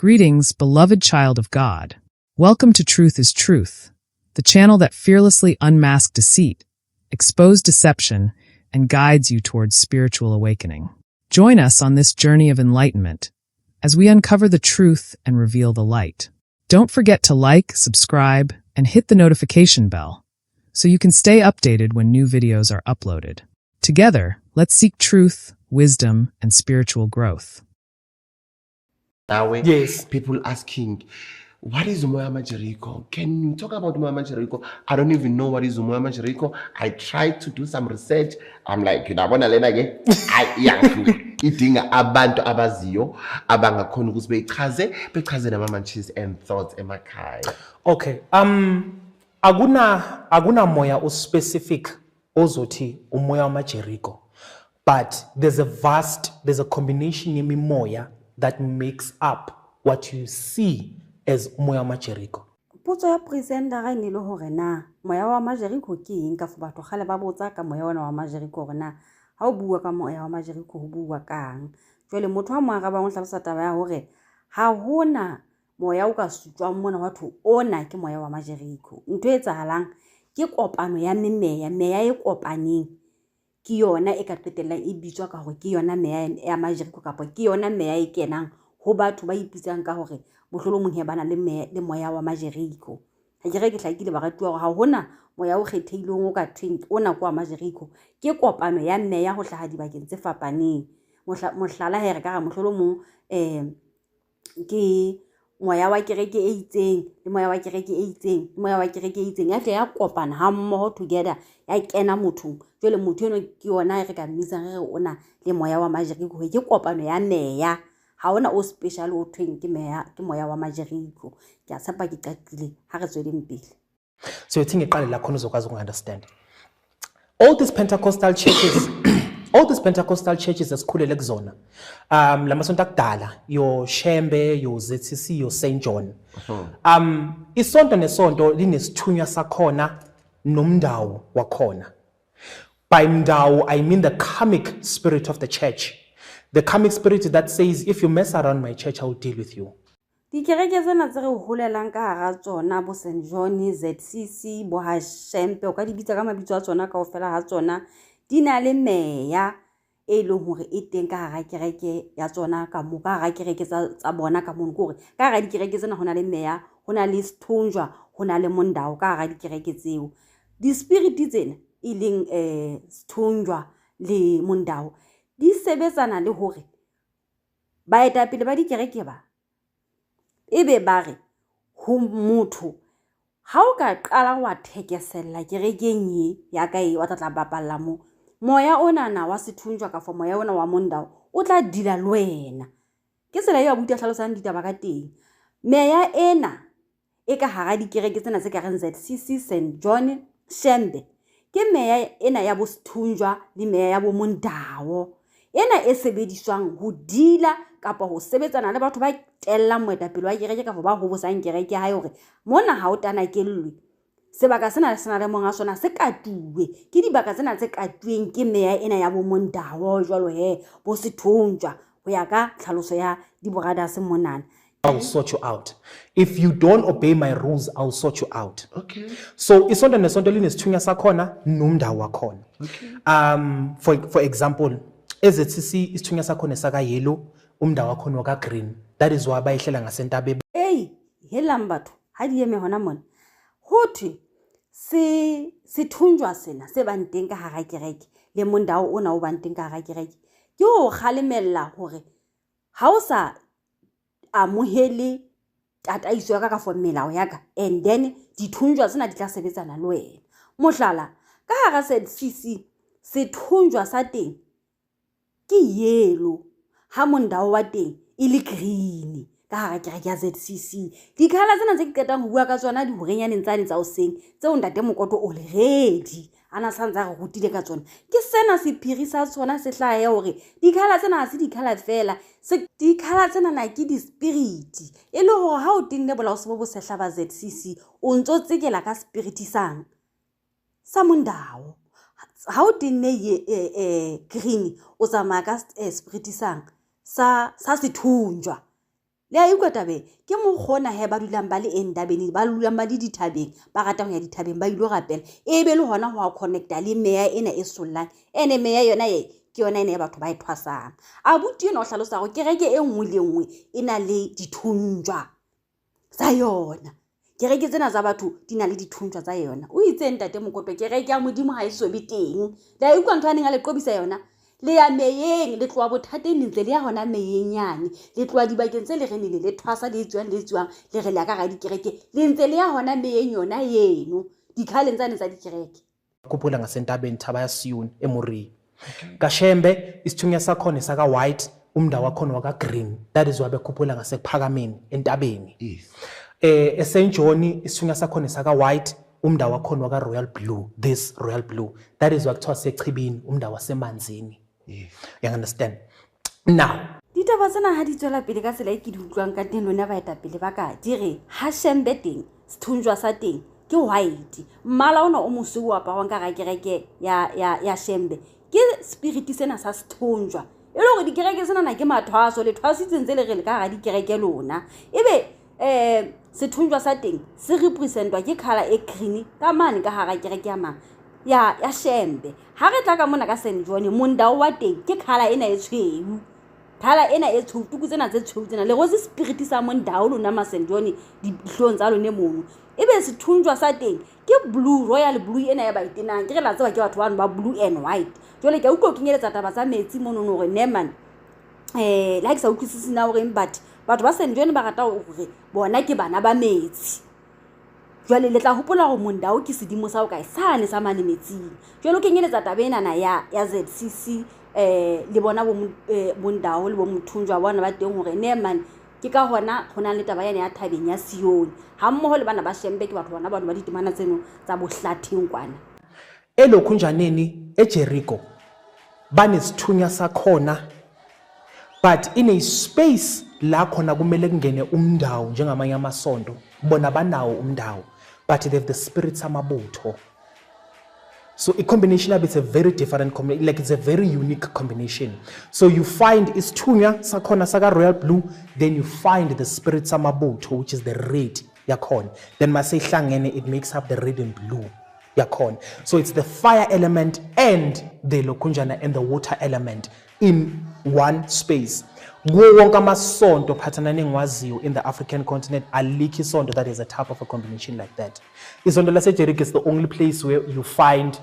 Greetings, beloved child of God. Welcome to Truth is Truth, the channel that fearlessly unmasks deceit, exposes deception, and guides you towards spiritual awakening. Join us on this journey of enlightenment as we uncover the truth and reveal the light. Don't forget to like, subscribe, and hit the notification bell so you can stay updated when new videos are uploaded. Together, let's seek truth, wisdom, and spiritual growth. Nawe. Yes. People asking, what is umoya Jericho? Can you talk about umoya Jericho? I don't even know what is umoya Jericho. I tried to do some research. I'm like, uyabona lena ke, ayi, iyangihlula. Idinga abantu abaziyo abangakhona ukuthi beyichaze, bechaze nama-munchies and thoughts emakhaya. Okay. Akuna moya o-specific ozothi umoya wamaJericho. But there's a combination yemimoya that makes up what you see as umoya wamaJericho. Potso ya presenter e ne le hore na moya wa Majeriko ke eng, ka fo batho kgale ba botsa ka moya ona wa Majeriko, hore na ha o bua ka moya wa Majeriko ho bua kang. Jwale motho a mo arabang o hlalosa taba ya hore ha hona moya o ka sutswang mona wa thwe ona ke moya wa Majeriko. Ntho e etsahalang ke kopano ya memeya, meya e kopaneng ke yona e ka qetellang e bitswa ka hore ke yona meya ya Majeriko, kapa ke yona meya e kenang ho batho ba ipitsang ka hore mohlolomong he ba na le le moya wa Majeriko. Ha ke re ke hlakile, baratuwa, hore ha hona moya o kgethehileng o ka thweng ona ke wa Majeriko. Ke kopano ya meya ho hlaha dibakeng tse fapaneng. Mohlala he re ka re mohlolomong ke moya wa kereke e itseng le moya wa kereke e itseng le moya wa kereke e itseng, ya tle ya kopana ha mmoho together, ya kena mothong. Jwale motho eno ke yona e re ka mmitsang re re o na le moya wa Majeriko, ke kopano ya meya. Ha hona o special o thweng ke meya, ke moya wa Majeriko. Ke a tshepa ke qaqile. Ha re tsweleng pele. So ithi ngiqale la khona uzokwazi uku-understand. All these Pentecostal churches, all these Pentecostal churches esikhulele kuzona, lamasonto akudala, yo Shembe, yo ZCC, yo St John. Isonto nesonto linesithunywa sakhona nomndawo wakhona. By mndawo, I mean the karmic spirit of the church. The karmic spirit that says, if you mess around my church, I will deal with you. Dikereke tsena tse re holelang ka hara tsona, bo St John, ZCC, bo ha Shempe, o ka di bitsa ka mabitso a tsona kaofela ha tsona, di na le meya e leng hore e teng ka hara kereke ya tsona, ka mo ka hara kereke tsa bona ka mono. Ke hore ka hara dikereke tsena ho na le meya, ho na le sethonjwa, ho na le mondao ka hara dikereke tseo. Di-spirit tsena e leng sethonjwa le mondao di sebetsana le hore baetapele ba dikereke ba ebe ba re ho motho, ha o ka qala wa thekesella kerekeng e ya ka e, wa tla tla bapalla mo, moya onana wa sethunjwa kafo moya ona wa mondao o tla dila le wena. Ke tsela eo abuti a hlalosang ditaba ka teng. Meya ena e ka hara dikereke tsena tse ka reng ZCC, St John, Shembe, ke meya ena ya bo sethunjwa le meya ya bo mondao ena e sebediswang ho dila kapa ho sebetsana le batho ba tellang moetapele wa kereke kapa ba hobosang kereke ya hae, hore mona ha o tanakellwe, sebaka sena se na le monga sona, se katuwe. Ke dibaka tsena tse katuweng ke meya ena ya bo mondao jwalo he, bo sethunjwa, ho ya ka tlhaloso ya di-brothers monana. I will sort you out. If you don't obey my rules, I will sort you out. So isonto nesonto linesithunywa sakhona nomndawo wakhona. For example, eZCC isithunywa sakhona saka yellow, umndawo wakhona waka green. That is why bayihlela ngasentabe. Ei, helang batho, ha di eme hona mona. Ho thwe se sethunjwa sena se bang teng ka hara kereke le mondao ona o bang teng ka hara kereke, ke ho kgalemella hore ha o sa amohele tataiso ya ka ka for melao ya ka, and then dithunjwa tsena di tla sebetsana le wena. Mohlala, ka hara ZCC sethunjwa sa teng ke yellow, ha mondao wa teng e le green ka hara kereke ya ZCC. Dikhala tsena tse ke qetang ho bua ka tsona dihorenyaneng tsane tsa hoseng tseo ntate Mokoto o le ready a na sa ntse a re rutile ka tsona, ke sena sephiri sa tsona se hlahe hore dikhala tsena ha se dikhala fela, se dikhala tsena na ke di-spirit. E le hore ha o tenne bolaose bo bosehla ba ZCC, o ntso tsekela ka spirit sang sa mondao. Ha o tenne ye green, o tsamaya ka spirit sang sa sethunjwa. Le a utlwa taba e? Ke mokgwa ona he ba dulang ba le endabeng, ba dulang ba le dithabeng, ba rata ho ya dithabeng ba ilo rapela. E be le hona ho a connecta le meya ena e sollang. Ene meya yona e ke yona ena e batho ba e thwasang. Abuti enwa o hlalosa hore kereke e nngwe le e nngwe e na le dithunjwa tsa yona. Kereke tsena tsa batho di na le dithunjwa tsa yona. O itse ntate Mokoto, kereke ya Modimo ha e so be teng. Le a utlwa ntho a neng a le qobisa yona? Le ya meyeng, le tloha bothateng le ntse le ya hona meyeng yane. Le tloha dibakeng tse le reng le le thwasa le etsuwang le etsuwang, le re le ya ka hara dikereke. Le ntse le ya hona meyeng yona eno, dikhaleng tsane tsa dikereke. Khuphula ngasentabeni Thaba ya Siyoni eMoriya. KaShembe isithunywa sakhona saka white, umndawo wakhona waka green. That is why bekhuphula ngasekuphakameni entabeni. Yes. eSt John isithunywa sakhona saka white, umndawo wakhona waka royal blue, this royal blue. That is why kuthiwa sechibini, umndawo wasemanzini. Yes. You understand? Now, Ditaba tsena ha di tswela pele ka tsela e ke di utlwang ka teng lona baetapele ba ka, di re ha Shembe teng, sethunjwa sa teng ke white. Mmala ona o mosweu o aparwang ka hara kereke ya Shembe ke spirit sena sa sethunjwa. E le hore dikereke tsena ke mathwaso, le thwasitse ntse le re le ka hara dikereke lona. Ebe sethunjwa sa teng se representwa ke colour e green ka mane ka hara kereke ya mang ya Shembe. Ha re tla ka mona ka St John, mondao wa teng ke colour ena e tshweu. Colour ena e tshweu, tuku tsena tse tshweu tsena le rose spirit sa mondao lona ma St John dihlong tsa lone mono. Ebe sethunjwa sa teng ke blue, royal blue ena ya ba itenang. Ke re la tseba ke batho bano ba blue and white. Jwale ke a utlwa o kenyeletsa taba tsa metsi mono hore ne man, le ha ke sa utlwisise na horeng, but batho ba St John ba rata hore bona ke bana ba metsi. Jwale le tla hopola hore mondao ke sedimo sa ho kae sane sa mane metsing. Jwale o kenyeletsa taba enana ya ZCC, le bona bo bondao le bo mothunjwa bona ba teng hore ne man ke ka hona ho na le taba yane ya thabeng ya Sione. Ha mmoho le bana ba Shembe ke batho bona bano ba ditemana tseno tsa bohlatheng kwana. Elokhunjaneni eJericho banesithunywa sakhona, but in a space la khona kumele kungene umndawo njengamanye amasonto, bona banawo umndawo, but they have the spirit samabutho. So a combination of it's a very different like it's a very unique combination. So you find isithunywa sakhona saka royal blue, then you find the spirit samabutho, which is the red yakhona. Then masehlangene, it makes up the red and blue yakhona. So it's the fire element and the lokunjana and the water element in one space. Kuwo wonke amasonto phathana nengiwaziyo in the African continent, alikho isonto that is a type of a combination like that. Isonto laseJericho is the only place where you find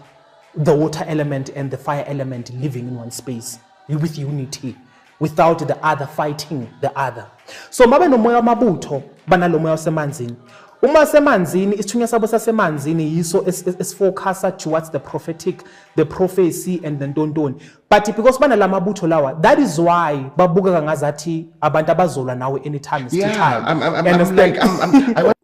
the water element and the fire element living in one space with unity, without the other fighting the other. So mabe nomoya wamabutho banalo moya wasemanzini. Uma semanzini, isithunywa sabo sasemanzini yiso esifocasa towards the prophetic, the prophecy and the ntontoni. But because banalamabutho lawa, that is why babukeka ngazathi abantu abazolwa nawe anytime is Yeah, time. I'm Understand? like, I want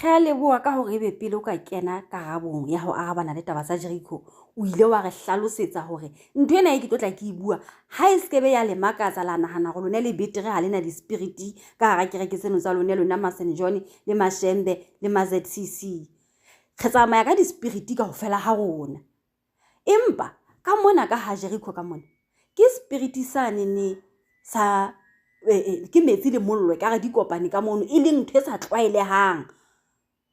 Re a leboha ka hore ebe pele o ka kena karabong ya ho arabana le taba tsa Jericho, o ile wa re hlalosetsa hore ntho ena e ke tlo tla ke e bua ha e skebe ya le makatsa la nahana hore lona le betere ha lena di-spirit ka hara kereke tseno tsa lona, lona ma St John le Mashembe le ma ZCC. Re tsamaya ka di-spirit kaofela ha rona. Empa ka mona ka ha Jericho ka mona ke spirit sane ne sa, ke metsi le mollo e ka re di kopane ka mono, e leng ntho e sa tlwaelehang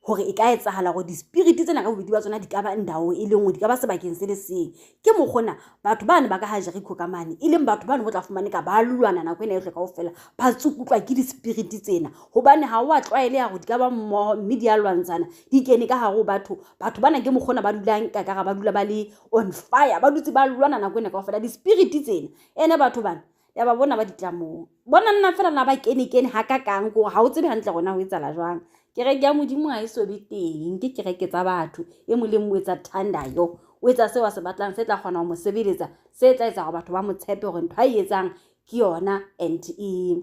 hore e ka etsahala hore di-spirit tsena ka bobedi ba tsona di ka ba ndao e le nngwe, di ka ba sebakeng se le seng. Ke mokgona batho bane ba ka ha Jericho ka mane, e leng batho bane bo tla fumane ka ba lwana nako ena yohle kaofela, ba tsukutlwa ke di-spirit tsena, hobane ha o a tlwaeleha hore di ka ba mmoho mme di a lwantshana, di kene ka hare ho batho. Batho bana ke mokgona ba dulang ka kara ba dula ba le on fire, ba dutse ba lwana nako ena kaofela di-spirit tsena. Ene batho bana ya ba bona ba ditlamong, bona nna fela na ba kene kene ha ka kang ko ha o tsebe hantle hore na ho etsahala jwang. Kereke ya Modimo ha e so be teng, ke kereke tsa batho. E mong le mong o etsa thandayo, o etsa seo a se batlang, se tla kgona ho mo sebeletsa, se tla etsa hore batho ba mo tshepe hore ntho a e etsang ke yona and e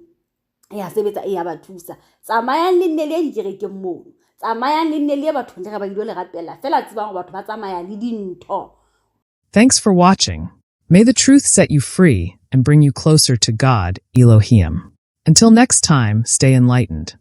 ya sebetsa, e ya ba thusa. Tsamayang le nne le ye dikerekeng mono, tsamayang le nne le ye bathong le re ba ilo le rapella fela, tsebang hore batho ba tsamaya le dintho. Thanks for watching. May the truth set you free and bring you closer to God, Elohim. Until next time, stay enlightened.